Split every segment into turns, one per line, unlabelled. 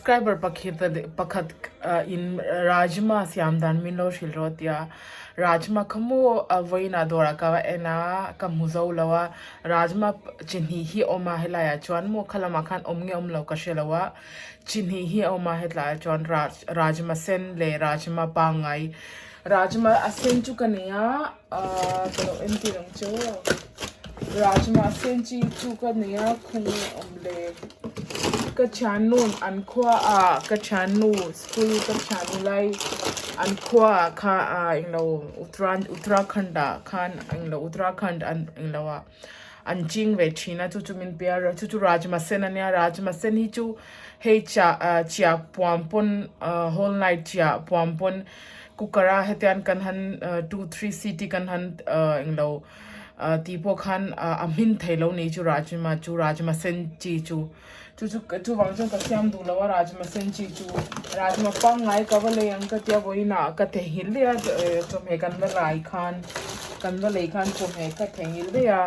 subscriber pakhat in Rajma siam dan min lo hrilh rawh tia Rajma kha maw vawiinah dawrah ka va en a ka hmu zo lo a Rajma chi hnih hi a awm a helai ah chuan maw kha lamah khan awm nge awm lo ka hre lo a chi hnih hi a awm a hetlai ah chuan Rajma sen leh Rajma pangngai Rajma a sen chu ka nei a ahh ka lo entir ang che aw Rajma sen chi chu ka nei a khawnge awm le ka thiannu an khua ah ka thiannu school ka thiannu lai an khua ah kha ah englo Uttarakhand ah khan englo Uttarakhand an englo ah an ching ve thin a chu chu min pe a chu chu Rajma sen a nia Rajma sen hi chu hei chiah ah chiah puam pawn ah whole night chiah puam pawn cooker a hetiang kan han 2-3 city kan han englo tih pawh khan a hmin thei lo ni chu Rajma chu Rajma sen chi chu chu chu chuvang chuan ka siam duh lo a Rajma sen chi chu Rajma pangngai ka va lei ang ka tia vawiinah ka theihnghilh daih a chawhmeh kan va lai khan kan va lei khan chawhmeh ka theihnghilh daih a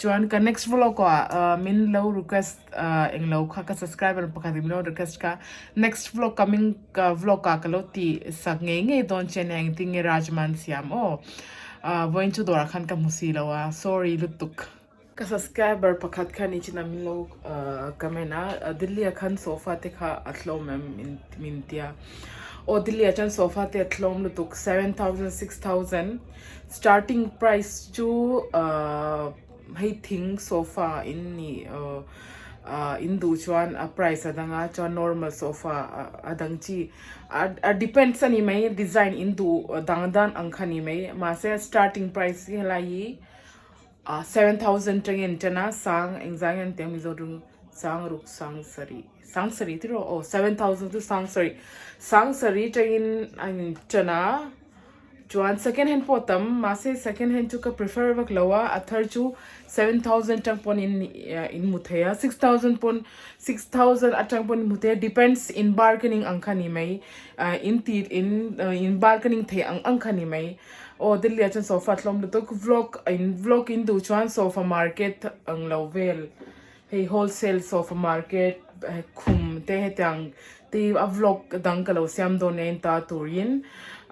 chuan ka next vlog ah min lo request englo kha ka subscriber pakhat in min lo request kha next vlog coming Ka vlog ah ka lo tih sak ngei ngei dawn che nia engtin nge Rajma an siam aw vawiin chu dawrah khan ka hmu si lo a sorry lutuk. Ka subscriber pakhat khan i chin ah min lo comment a Delhi ah khan sofa te kha a tlawm em min tia aw Delhi ah chuan sofa te a tlawm lutuk 7000 6000 starting price chu hei thing sofa in nih in duh chuan a price a dang a chuan normal sofa a dang chi a depends a ni mai design in duh dang dan ang kha ni mai mahse starting price hi helai hi 7000 tangin tan a sang engzah nge an tih ang mizo rawng sang ruk sang sarih sang sarih tiraw aw 7000 chu sang sarih sang sarih tangin a in tan a. Chuan second hand pawh tam mahse second hand chu ka prefer vak lo a a thar chu 7000 atang pawn in in hmu thei a 6000 pawn 6000 atang pawn in hmu thei a depends in bargaining ang kha ni mai ah in ti in in bargaining thei ang ang kha ni mai aw Delhi ah chuan sofa tlawm lutuk vlog in vlog in duh chuan sofa market ang lo vel. Hei wholesale sofa market khum te hetiang te a vlog dang ka lo siam dawn nia in ta turin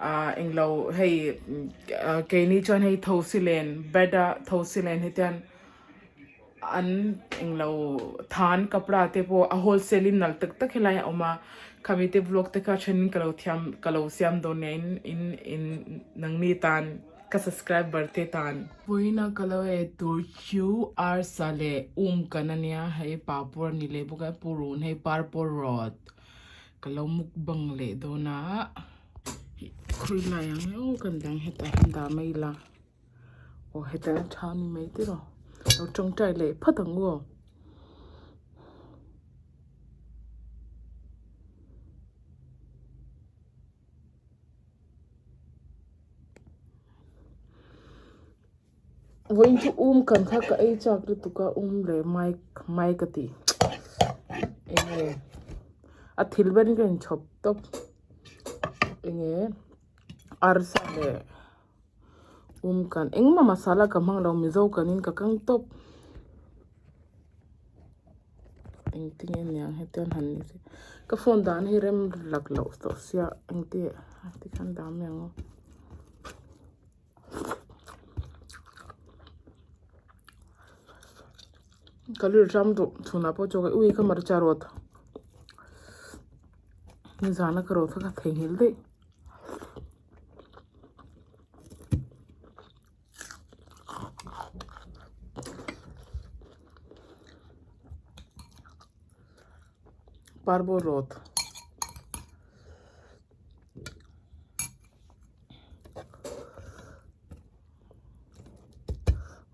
ah englo hei keini chuan hei thosi len bed a thosi len hetiang an englo than kapra te pawh a wholesale in nalh tak tak helai a awm a khami te vlog te kha thenin ka lo thiam ka lo siam dawn nia in in in nangni tan. Ka subscriber te tan. Vawiina ka lo ei tur chu arsa leh um kan ania hei papawr a ni leh bawk a purun hei parpawr rawt ka lo mukbang leh dawn a khawi lai ang emaw kan dang hetah hian dah mai ila aw hetah hian tha a ni mai tiraw lo tawngtai leh phawt ang u aw. Vawiin chu um kan kha ka ei chak lutuk a um leh mai mai ka ti enge a thil ber in ka inchhawp tawp enge arsa leh um kan engmah masala ka hmang lo mizo kan in ka kang tawp. Engtin nge niang hetiang han ni se ka phone dan hi rem lak loh tawh sia engti tikhan dah mai ang aw. Ka rilru ram duh chhunah pawh chaw ka ui ka hmarcha rawt nizana ka rawt kha ka theihnghilh daih. Parbo rawt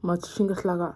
mach hring ka thlak a.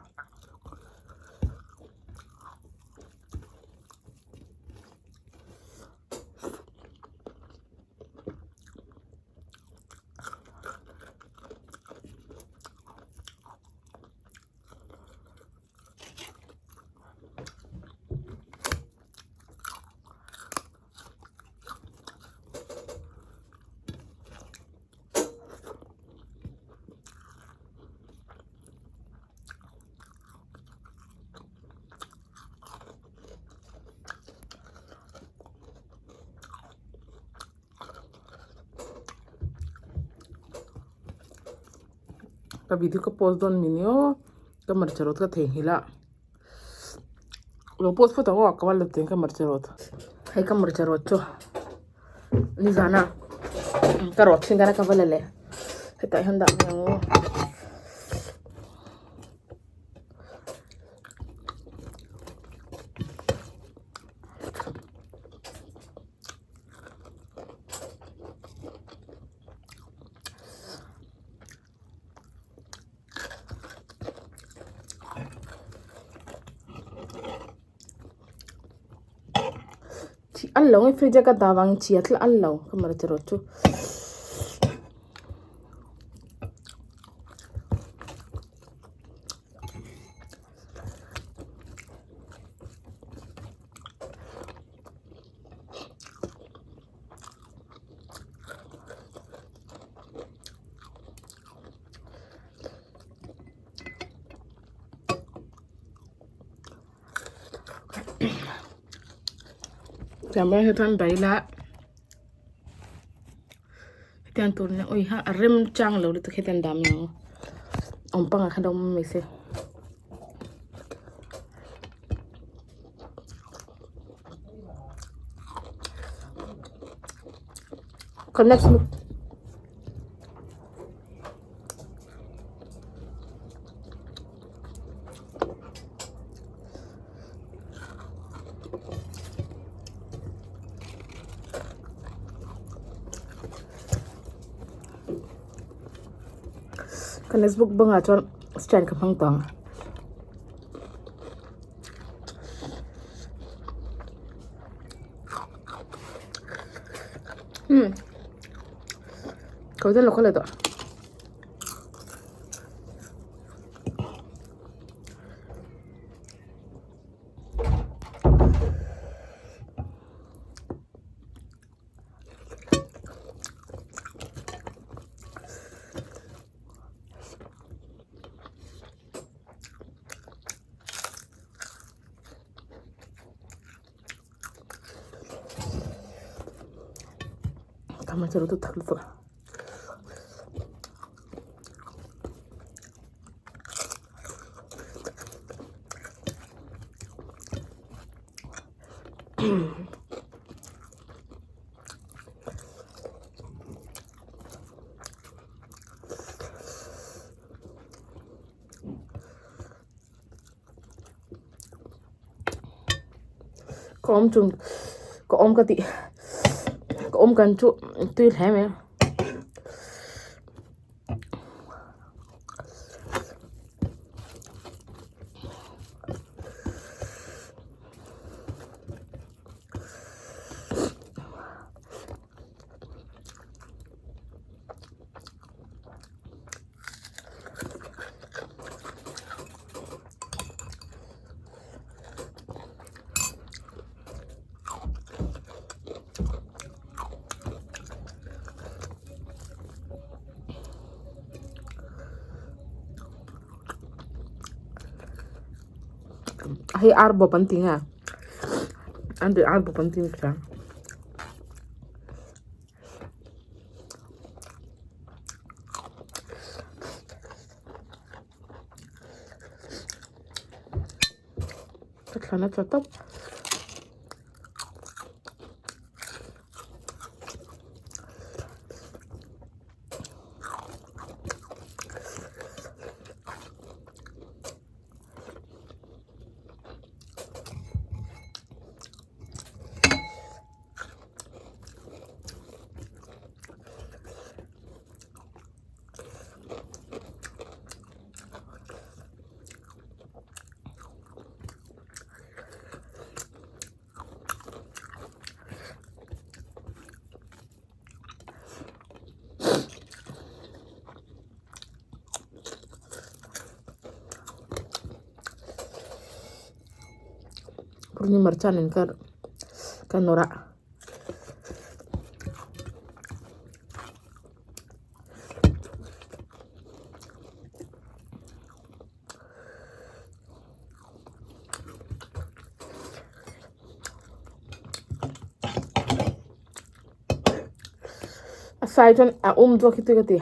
Ka video ka post dawn mi ni aw. Ka hmarcha rawt ka theihnghilh a. Lo post phawt ang aw ka va la teng ka hmarcha rawt. Hei ka hmarcha rawt chu nizana ka rawt thin khan ka va la leh. Hetah hian dah mai ang aw. Chi al lo nge fridge a ka dah vangin chi a tla al lo ka hmarcha rawt chu. Tiang hi chuan daila hetiang tur nia ui ha a rem chang lo lutuk hetiang dah mai ang awm pangah khan a awm mai se. Ka next Ka next book bangah chuan stand ka hmang tawh ang. Hmm. Kau dah lokal itu. Hmarcha rawt tak lutuk a. Ka awm chung ka awm ka tih ka awm kan chu tui hle mai a. Hei ar bawp an ti nge an ti ar bawp an ti ka hria. Ka thlan a tla tawp. Purni hmarcha nen ka ka nawrh a. A sai chuan a awm zawk hi chu ka ti.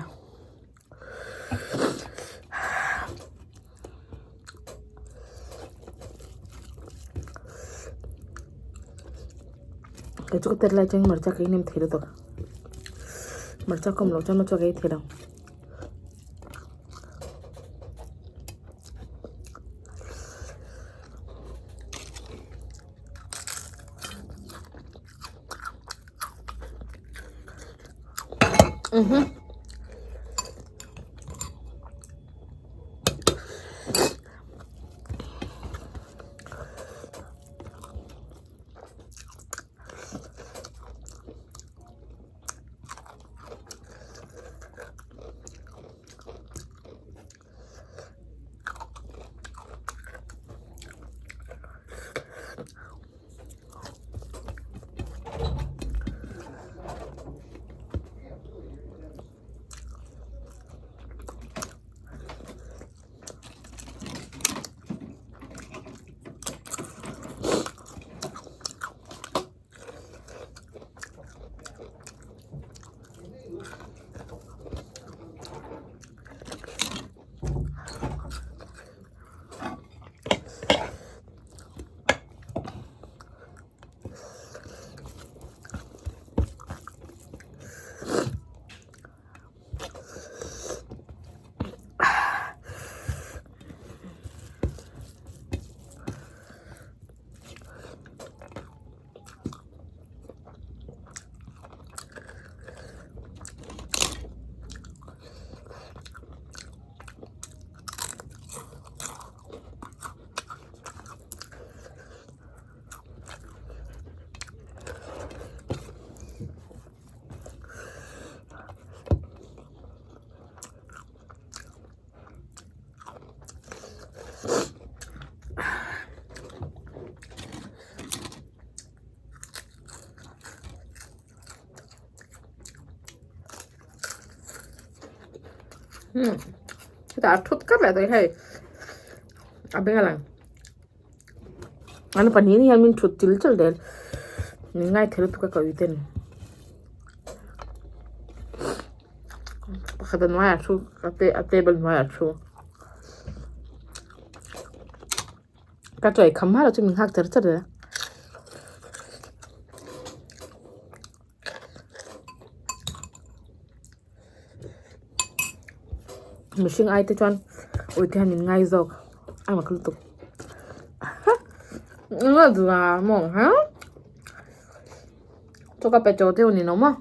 Kei chu ka tet lai chuan hmarcha ka ei hnem thei lutuk a, hmarcha ka awm loh chuan chu ka ei thei lo. Hetah a thut kar leh tawh hei a beng a lang an pahnih hian min thut chil chil der min ngaithei lutuk a ka ui ten pakhat a hnuaiah thu a table hnuaiah thu ka chawi kham hma lo chu min nghak char char a. Mihring ai te chuan ui te hian min ngai zawk a mak lutuk maw ha chaw ka pe chaw deuh ni lo maw.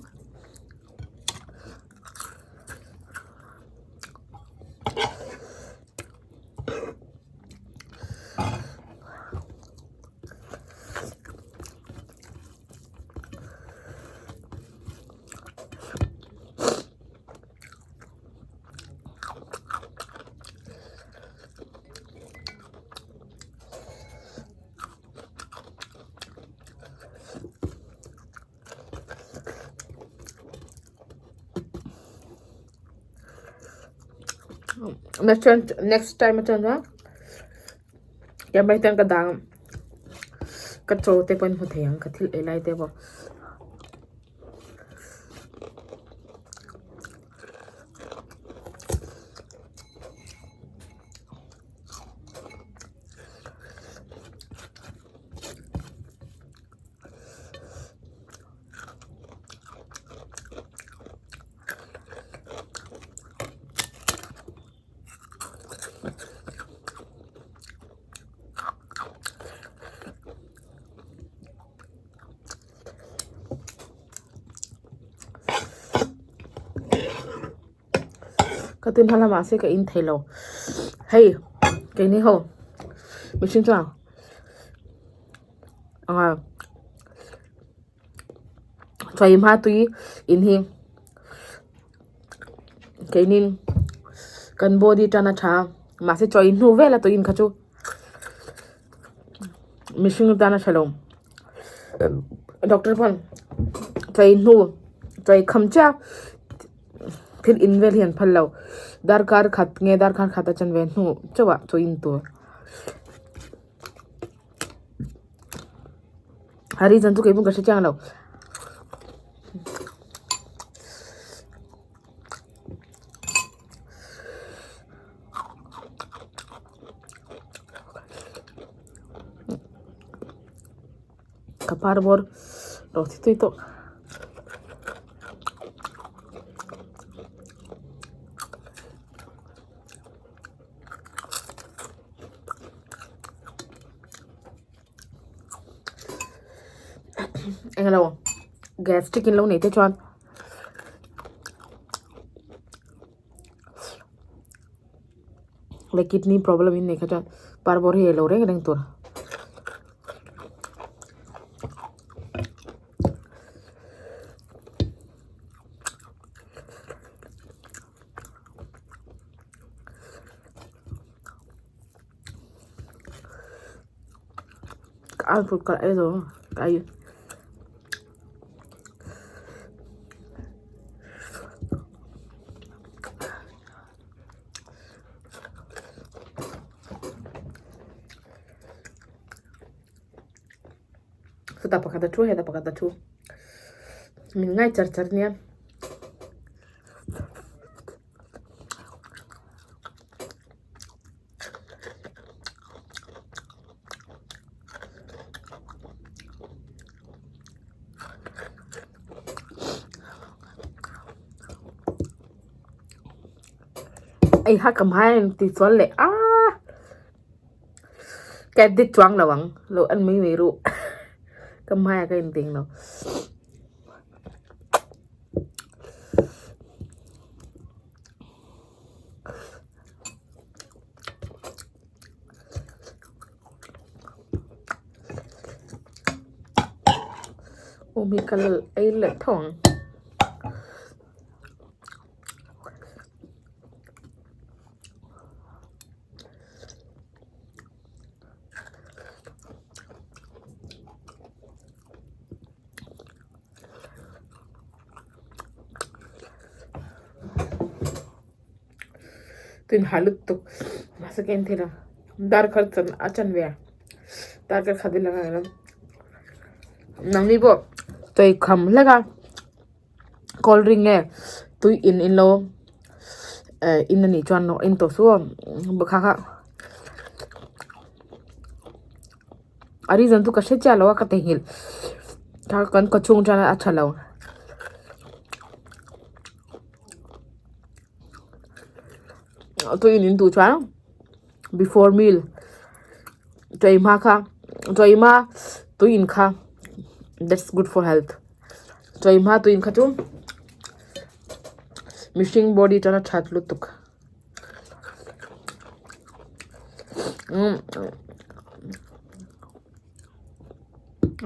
Next time atang chuan camera hian ka dah ang ka chaw te pawh an hmu thei ang ka thil ei lai te pawh. Ka tin hma lamah se ka in thei lo hei keini ho mihring chuan anga chawi hma tui in hi keinin kan body tan a tha a mahse chawi hnu vel a tui in kha chu mihring tan a tha lo doctor pawn chawi hnu chawi kham chiah thil in vel hi an phal lo darkar khat nge darkar khat a chanve hnu chauh ah chaw in tur. A reason chu keipawh ka hre chiang lo. Ka par bawr. Rawh tui tawh. Englo gastric in lo nei te chuan leh kidney problem in nei kha chuan parbawr hi ei lo reng reng tur. Ka an fut ka ei zo ka ei. Chutah pakhat a thu hetah pakhat a thu min ngai char char nia. Ei ha ka hmai an ti chuan leh aaa ka edit chuang lo ang lo en mai mai ruh ka hmaiah ka inting lo. Awm hi ka la ei leh tho ang. Tin ha lutuk mahse ka en thei lo dar khat chan a chan ve a dar khat khat ila nangni pawh tui kham hlek a cold drink nge tui in in lo eh in anih chuan in tawh suh aw kha kha a reason chu ka hre chiah lo a ka theihnghilh kha kan kaw chhung atang a tha lo. Tui in in duh chuan before meal chawi hma kha chawi hma tui in kha that's good for health chawi hma tui in kha chu mihring body tana that lutuk.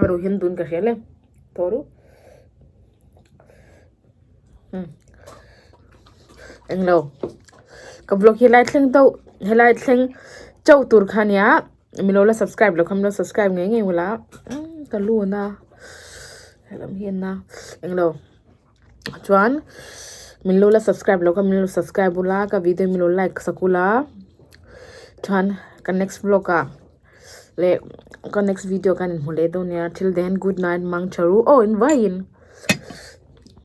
A ruh hian dun ka hria le tawh ruh englo ka vlog hi helai thleng deuh helai thleng chauh tur kha ania milo la subscribe loh kha milo subscribe ngei ngei ula ka lu a na helam hi a na englo. Chuan min lo la subscribe loh kha min lo subscribe ula ka video min lo like sak ula chuan ka next vlog ah leh ka next video khan inhmu leh dawn nia till then good night mang tha ru aw in vaiin.